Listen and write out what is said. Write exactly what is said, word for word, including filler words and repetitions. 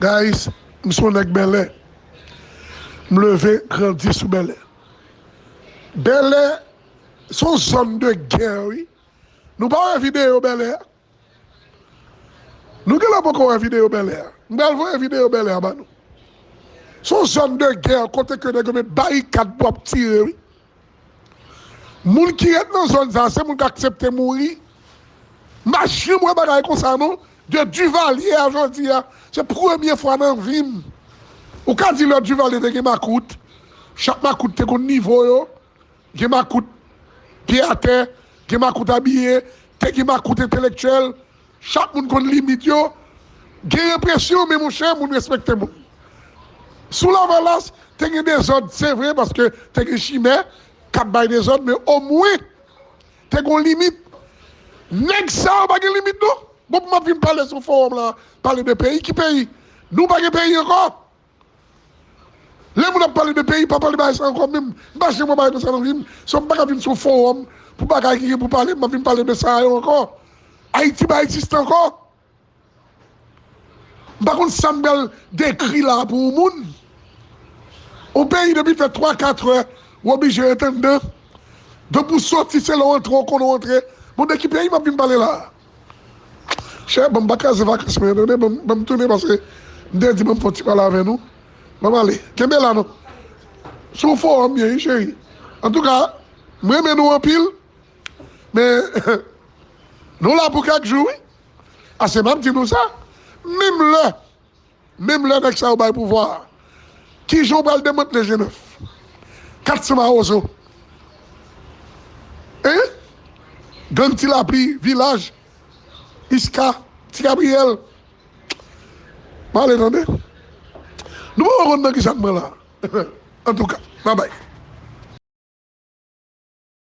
Guys, m se yon nèg Bèlè. M leve, grandi sou Bèlè. Bèlè, se yon zòn de gè, wi. Nou pa wè videyo Bèlè a? Nou genlè poko wè videyo Bèlè a. M pral voye videyo Bèlè a ba nou. Se yon zòn de gè kote ke nèg yo met barikad pou ap tire, wi. Moun ki ret nan zòn sa, se moun k aksepte mouri. M pa janm wè bagay konsa, non. De Duvalier a jodi a, se premye fwa nan vi m. Ou ka di lè Duvalier te gen makout, chak makout te konn nivo yo. Gen makout pye atè, gen makout abiye, te gen makout entelektyèl. Chak moun konn limit yo. Gen represyon, men monchè, moun respekte moun. Sou Lavalas, te gen dezòd, se vre, paske te gen chimè k ap bay dezòd, men omwen, te gen yon limit. Nèg sa yo pa gen limit, non. Bon, pou m ap vin pale sou fowòm la, pale de peyi, ki peyi? Nou pa gen peyi ankò. Lè moun ap pale de peyi, pa pale bagay sa ankò menm. M pa janm wè bagay konsa nan vi m. So, m pa ka vin sou fowòm pou bagay ki gen pou pale, m ap vin pale de sa yo ankò. Ayiti pa egziste ankò. M pa konn sa m pral dekri la pou yon moun. Yon peyi depi fè twa, katrè, ou oblije ret anndan. Donk, pou soti, se lè w antre, w konnen w antre. Bon, de ki peyi m ap vin pale la? Chè, ban m pa kraze vakans mwen, tande, ban m, ban m tounen paske m te di ban m fè yon ti pale avè nou. Ban m ale. Kenbe la, non. Se yon fowòm ye, wi, cheri. Antouka, m renmen nou anpil, men nou la pou kèk jou, wi. Ase m ap di nou sa. Menm lè, menm lè nèg sa yo bay pouvwa a, kijan w pral demantle G nèf? Kat san Mawozo. Hein? Gang Ti Lapli, Vilaj, Iska, Ti Gabriyèl. M ale tande. Nou pa konn nan kisa n pran la. Antouka, babay.